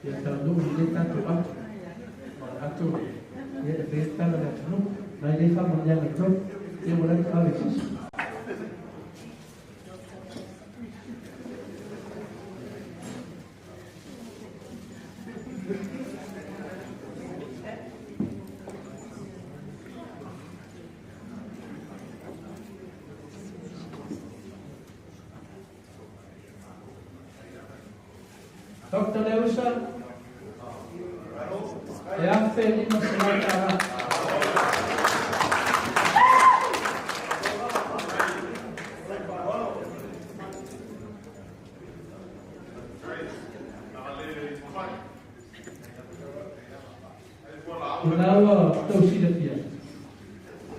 Ia taunuu lelei tatou ato ma le ato ia e faia tala le atunuu nai lei faamanuiaga i tolu ia ua latu ave i sisi. Dr. Leusa, e $1,500. O lena ua tou silafia,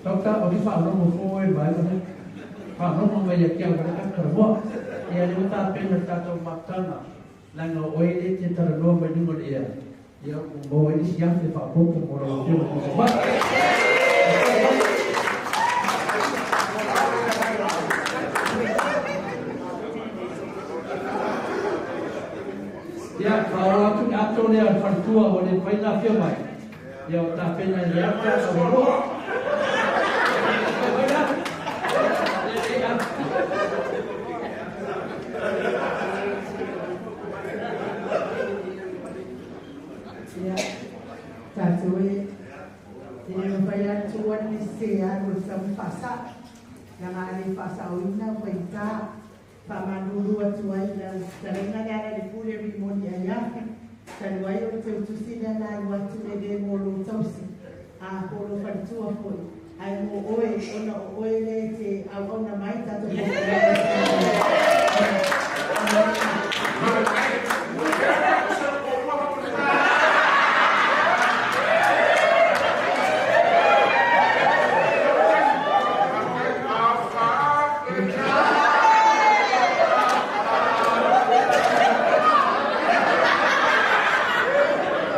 Doctor, o ni faalogo fou e vaega nei. Faalogo mai ia te au ma le talanoa. Ia lea ua tapena le tatou mafutaga, leaga o oe lea e te talanoa mai luga o le ea, ia ua maua ai le isi afe faaopoopo mo lau Afioga i le Tamai. Ia, faaoo atu le ato lea a le faletua ua le mafai ona afio mai. Ia, o tapena i le ata o loa. Mai la. Ia, tatou e, e le mafai lava ona tuua le sese alu o le sau faasao. Leaga a le faasaoina ua faigata. Faamalulu atu ai i lau fetalaiga Lealailepule Rimoni Aiafi, talu ai o le teutusi lea na alu atu e le mo lou tausi, a po o lou faletua foi, ae mo oe, ona o oe lea e te auauna mai tatou polokalame.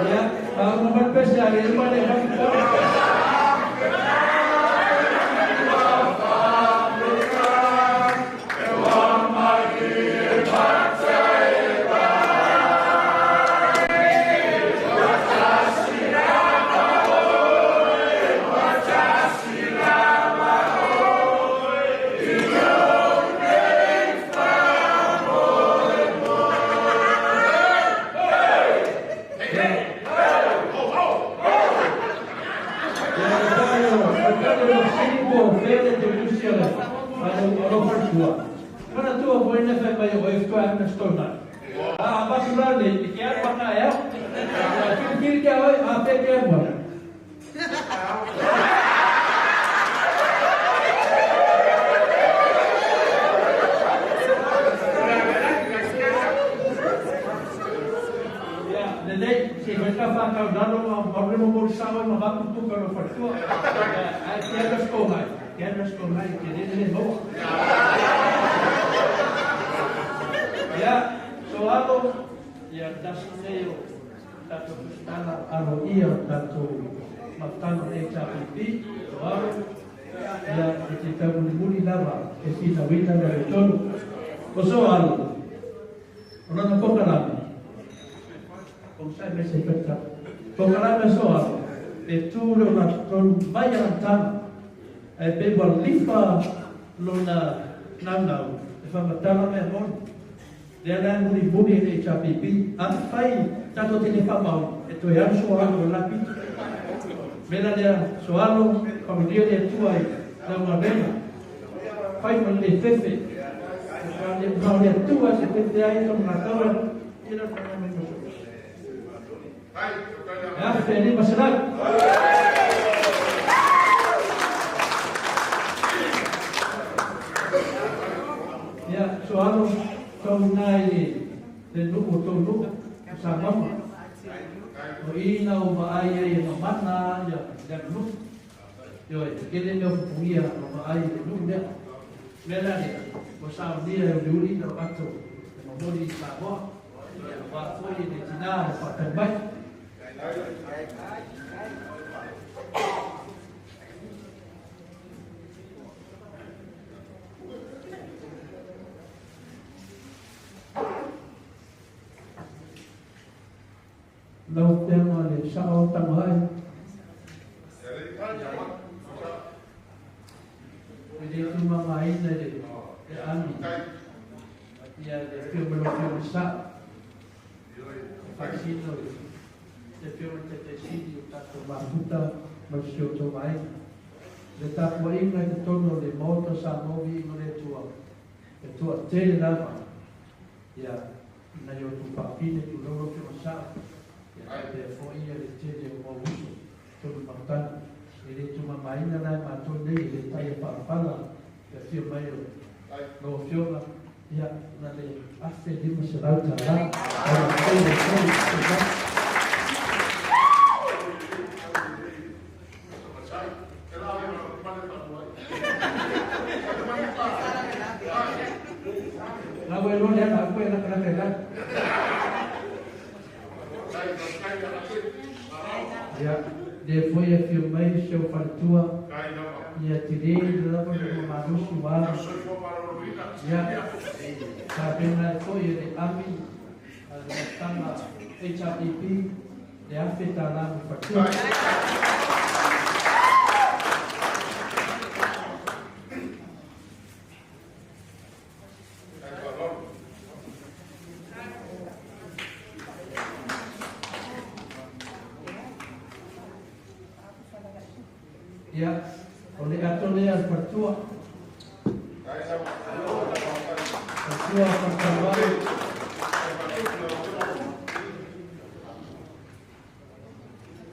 Ia, faauma mai le pese a le uma le avatu tala. Ia, o le tali o le fesili po o fea le teutusi a le alo faletua. Manatua foi na fai mai o oe faatoa alu na stona. A avatu la nei, e te alu a taeao. Ia filifili ke oe, a fea e te alu ai. Ia, lelei, se i fai ka whākau lalo ma maru le momoli sao ai ma vaku puka lo faletua. Ia, ae te alu a skongai, te alu a skongai, te lele le maua. Ia, so alo, ia tasi nei o tatou tusitala aloaia o tatou mafutaga o le HRPP, so alo, ia, e te taumulimuli lava e finauina le amiotonu. O so alo, o lana kokalame, Onosai mai se i fai tala. Kokalame so alo, e tu le ogatotonu mai a amataga, ae pei ua lifa lona naunau e faamatala mea moni. Lea la e mulimuli e le HRPP, afai tatou te le faamaoni, e toe alu so alo o le la pito. Mea la lea, so alo, faamanuia le Atua i lau galuega, fai ma le fefe, ma o le Atua e se fefe ai tona mataua, ia lau fanoa mai mo so. E 1500. Ia, so alo, tau ina i le nuu o tou nuu, o Samauga. O i na ou vaai ai e mamana ia le aganuu. Ioe, e tele mea o pupugia na vaai i le nuu lea. Mea la lea, ua saunia e uliuli lau ato e momoli i Samoa. Ia, aua foi e le tina e faatali mai. Lau Afioga le Sao Tagoai. E le tumamaina i le ami ia le afioga ma lau Afioga i le Sao e faasino i le afioga i le Taitaisini o tatou mafuta ma si o outou aiga. Le tapuaiga i totonu o le Maota Samoa viiga o le Atua, e toatele lava ia nai o outou faafine, tulou lau Afioga i le Sao, ia faapea foi ia le tele o mau uso tonu mautani. E le tumamaina la e matou nei i le taia faaapala le afio mai o lau Afioga ia na le $1,500. La ua iloa le ala au koe lakalaka i lalo. Ia, lea foi e afio mai si ou faletua, ia tele lava le lua malosi ua alu. Ia, tapena ai foi e le ami a le mafutaga HRPP le $1,000 mo faletua. Ia, o le ato lea a le faletua. Faletua Faletauai.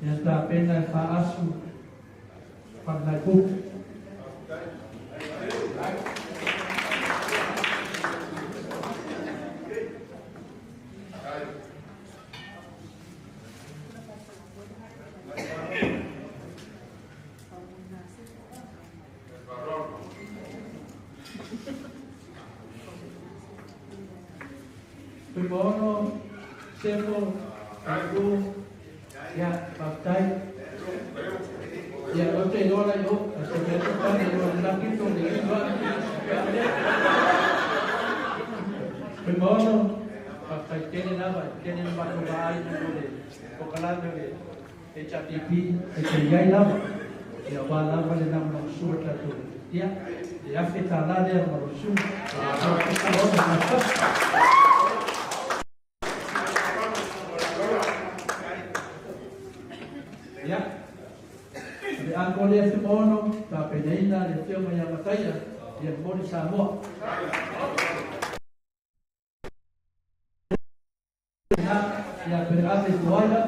Ia tapena e faaasu Falemaipupu. Tuimaono, Sefo, Aiku, ia, faafetai. Ia, ou te iloa la i o, a se mea te tane i o le lapito le iwa. Tuimaono, faafetai tele lava, tele le matou vaai mo le kokalame o le HRDP, e te i ai lava. Ia, aua lava le lagolagosua tatou. Ia, le $1,000 lea ma lou susuga. Ia, o le ako lea Tuimaono, tapenaina le afioga ia Mataia, ia momoli Samoa. Ia, pe ave tuaia.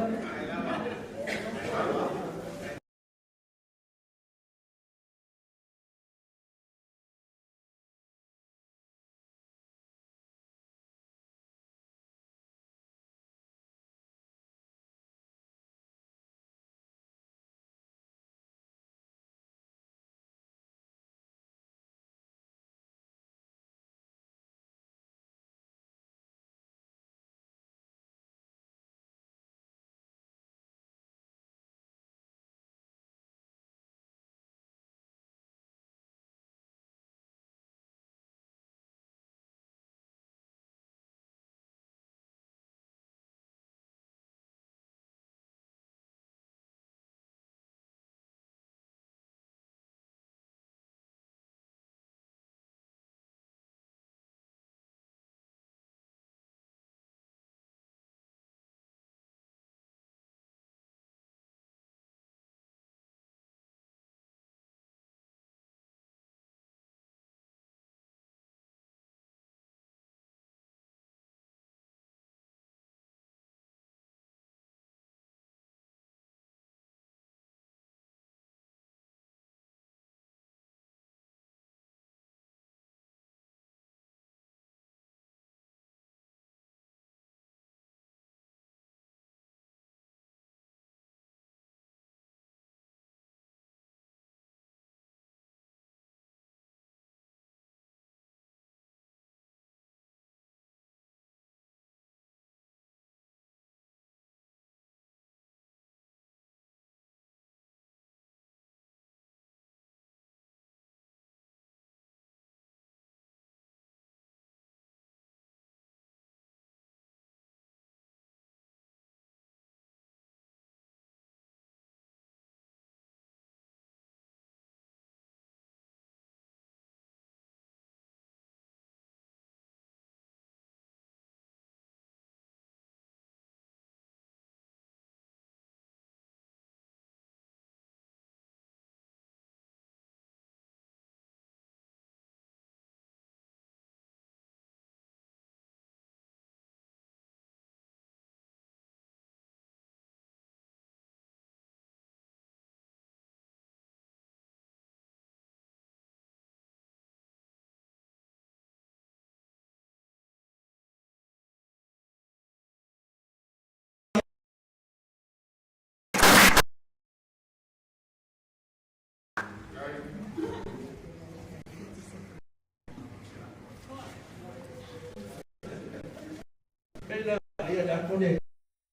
Pela ia le akone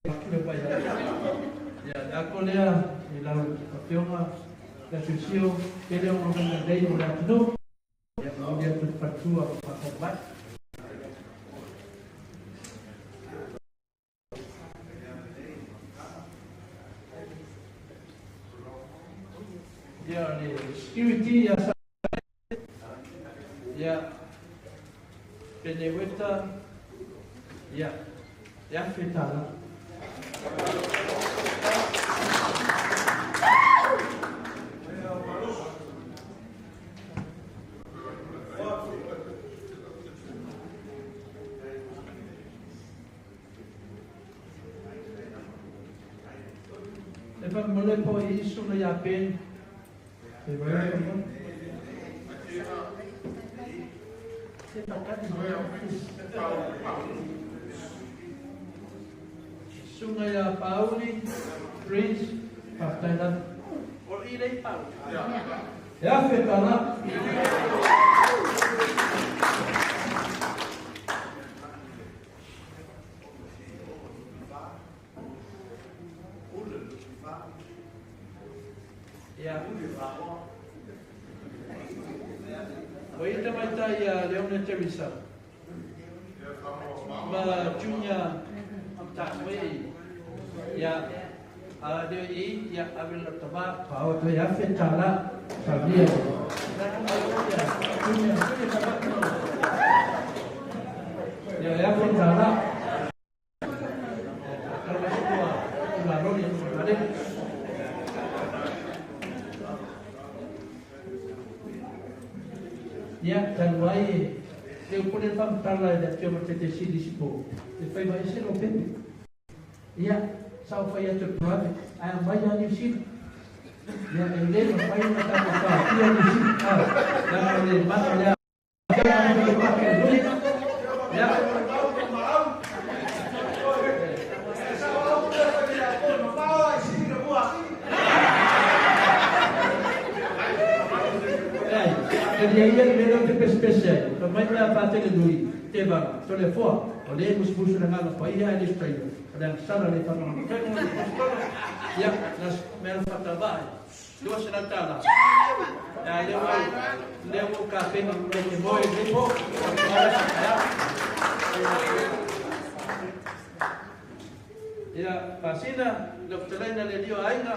kilo pa ia. Ia le akone i lau afioga le susio pele o ngana nei o le atunu. Ia mo le atu fatua pa mai. Ia le security ia sa ia Peneweta ia ia fetala. E fa mole po isu na ia pen. E vai ko. Se pakati Sunga ia Pauli, Prince, Paftaina. O i rei Pauli. E afe tala. Ia. O ita mai tai a Leone Teresa. Ma Junior Amtakwe. Ia. A le i ia ave la tama pa o te afe tala sabia. Junior Junior tama. Ia e afe tala. Kalau semua ula roli ada. Ia talu ai te upone whamtala e le pio te te sili sipo. Te whai mai se lo pepe. Ia, sao whai atu private. Ai a mai a New Zealand. Ia, e le no whai na tapo wha pia New Zealand. Ah, nanga le mana lea. Ia, ia, Ai, ia ia le mea te pespese ai. Ka mai mea pātele nui, te vanga, to le foa, o le musmusu na ngana pa ia e le straia. O le angsana le whanga. Ia, nas mea whatawae. Dua se tala. Ia, le wai, le mo ka pena le te moe le po. Ia, pasina, le ftalaina le lio ainga,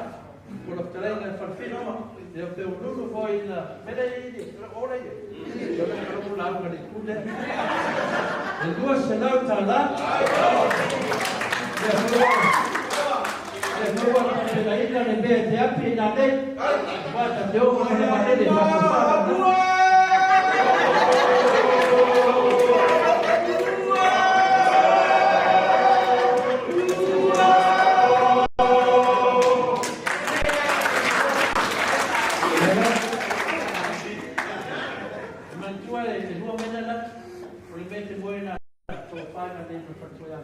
o le ftalaina le whalwhino, ia pe o lulu foi na, mele i i, ora i, ia le karamu lau ka le kule. Le dua se lau tala, ia fua, ia fua ka pela ina le mea te api i nā nei, wā ta te o ka le manele, wā Mantua e lua mena la, o le mea te moe na tō whāna nei ma whatua iau.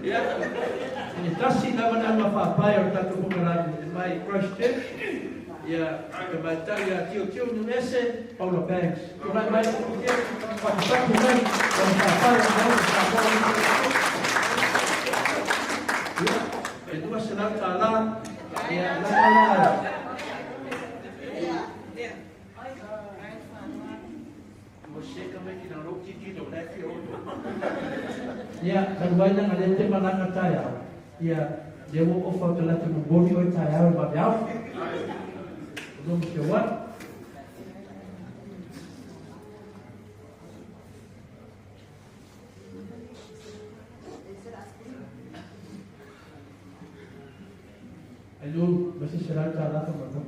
Ia, e tasi na mana ma whāpai o tātou pukarani e mai Christchurch. Ia, te mai tau ia tio tio nunese, Paula Banks. Tū mai mai te whakatapu mai, o whāpai o mai, whāpai. Ia, e dua se lau tālā, ia, la la la. Mo se ka mai ki nā rau titi no lai fi o. Ia, talu ai nanga le te malanga tai au. Ia, le wo ofa o te latu moni o tai au ma au. O no se wa. Ai lu, masi se lau tālā ka mata.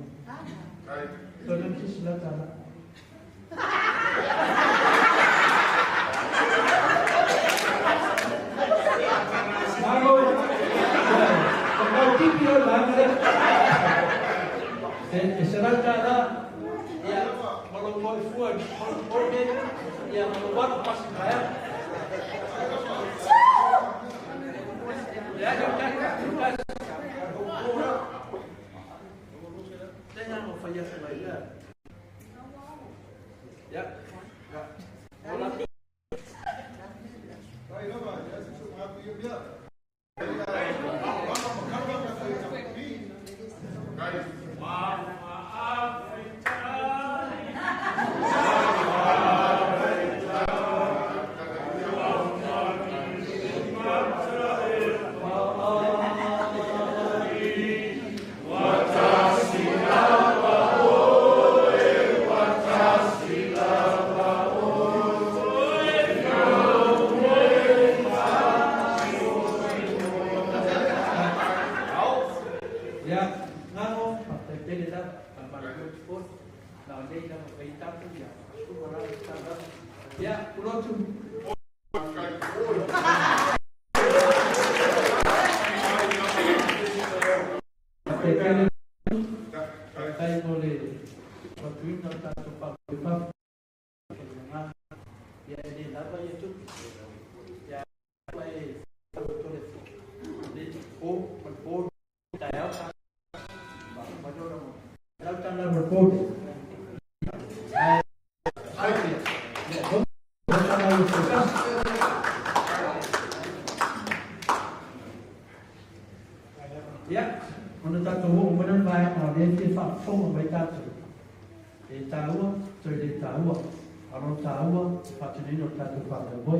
Tōna masi se lau tālā. Malo, o kau tipi o langa le. E se lau tālā, ia, malo moi fua, malo moi ia, malo wano pasi kaya. Ia, ona tatou oo mai lea i le vaega o lea e fia faafofoga mai tatou. E taua, toe le taua, a o lona taua, le faatinoina o le tatou faamoemoe.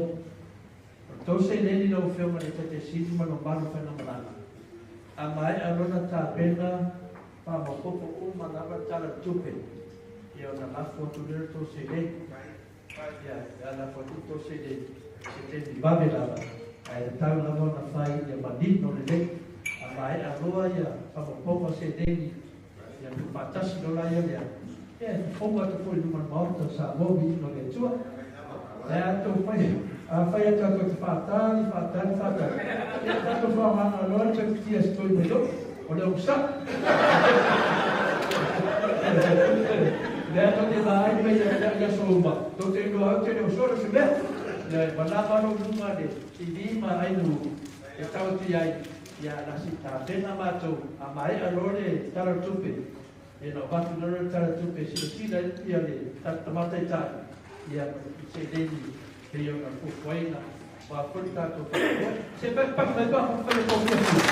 O le tou seleni lau Afioga i le Taitaisini ma le mamalu o Faigamalaga, a maea lona tapena faamaopoopo uma lava le Tala o le Tupe, ia ona lafo atu lea o le tou seleni. Ia, ia lafo atu le tou seleni i se taimi vave lava, ae tatau lava ona fai ia manino lelei. A maea loa ia faamaopoopoga o seleni, ia tuufaatasi loa laia lea, ia e fofoga atu foi i luma o le Maota o Samoa viiga o le Atua. Ae a tou fai, a fai atu tatou te faatali, faatali, faatali, ia tatou faaaogaina loa le toeitiiti e setoi mai loa, o le onosai. Lea tou te vaai mai i aso uma, tou te iloa ai ou te le o solo se mea. Ioe, ua lava lou luga le TV ma ainu e tau atu i ai, ia la se i tapena matou, a maea loa le Tala o le Tupe, ia ona avatu loa lea o le Tala o le Tupe e silasila ai le tatou tamaitai ia ma le seleni pei ona fuafuaina aua foi le tatou faamoemoe. Se paki paki mai pea fai o tou fiafia.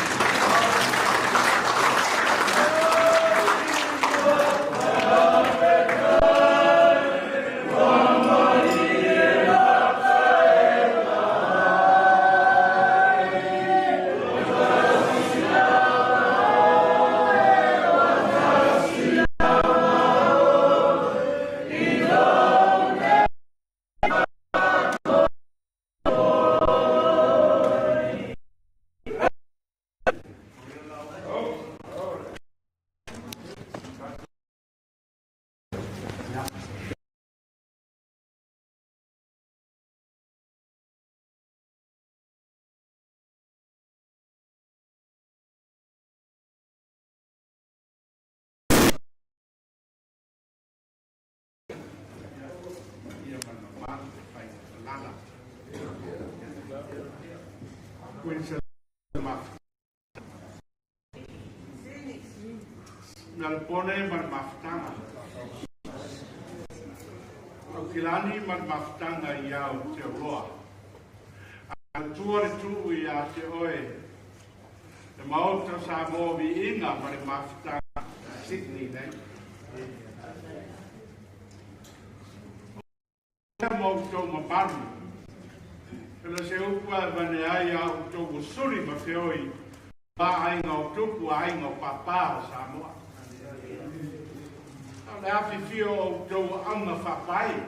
Ia ma le mamalu o Faigamalala. Mealepone ma le mafutaga. Aukilani ma le mafutaga i Aotearoa. Atua le tuu ia te oe le Maota o Samoa viiga ma le mafutaga Sydney nei. O ma outou mamalu, e le se upu ae avane ai a outou ua suli ma feoi ma aiga o tupu, aiga o pāpā o Samoa. A o le afifio o outou auga faapai,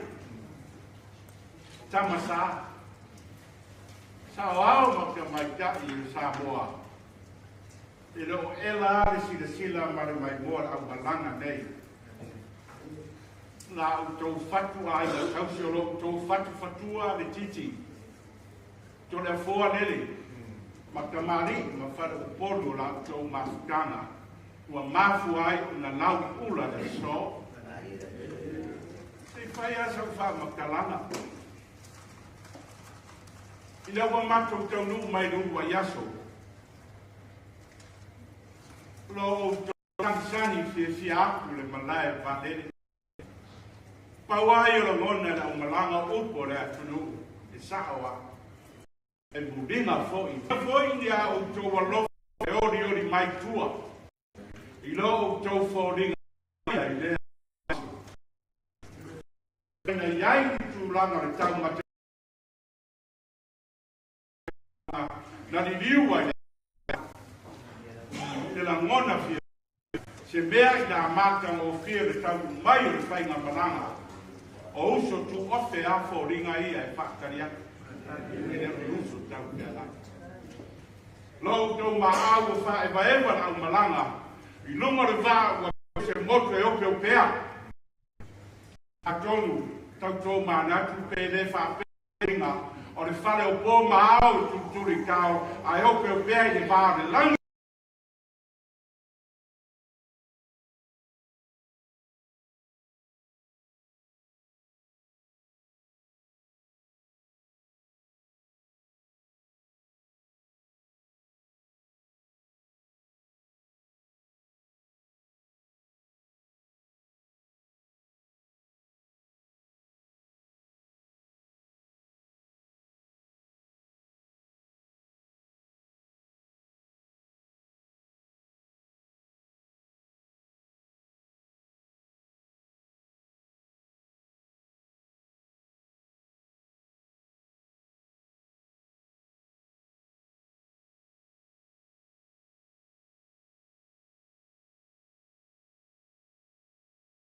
tama sa, saoao ma tamaitai o Samoa, e le o ela a le silasila ma le maimoa le aumalaga nei. La outou fatu aiga tausi o lo outou fatu fatua le titi, Toleafoa lele, ma tamalii ma fale Upolu o la outou mafutaga ua mafua ai ona lau ula le aso. Se i fai lava sau faamatalaga. Ina ua matou taunuu mai le uluai aso, o lo outou sagisagi fiafia aku le malae vaalele. Pau ai o lagona le aumalaga o upu o le atunuu e sao a. E muliga fo'i foi ni a outou alofa e olioli mai tua i lo outou foliga i lea aso na i ai ni tulaga o le taumate na liliu ai te lagona fia se mea i la matagofie le taunuu mai o le faigamalaga o uso tuofe a foliga ia e faatali atu e le o ni uso taupealai lo outou maau ua faaevaeva le aumalaga i luga o le vaa ua se motu e opeopea atonu tautou manatu pe le faapea o le fale o po ma ao e tulituli tao ae opeopea i le vā o le lagi.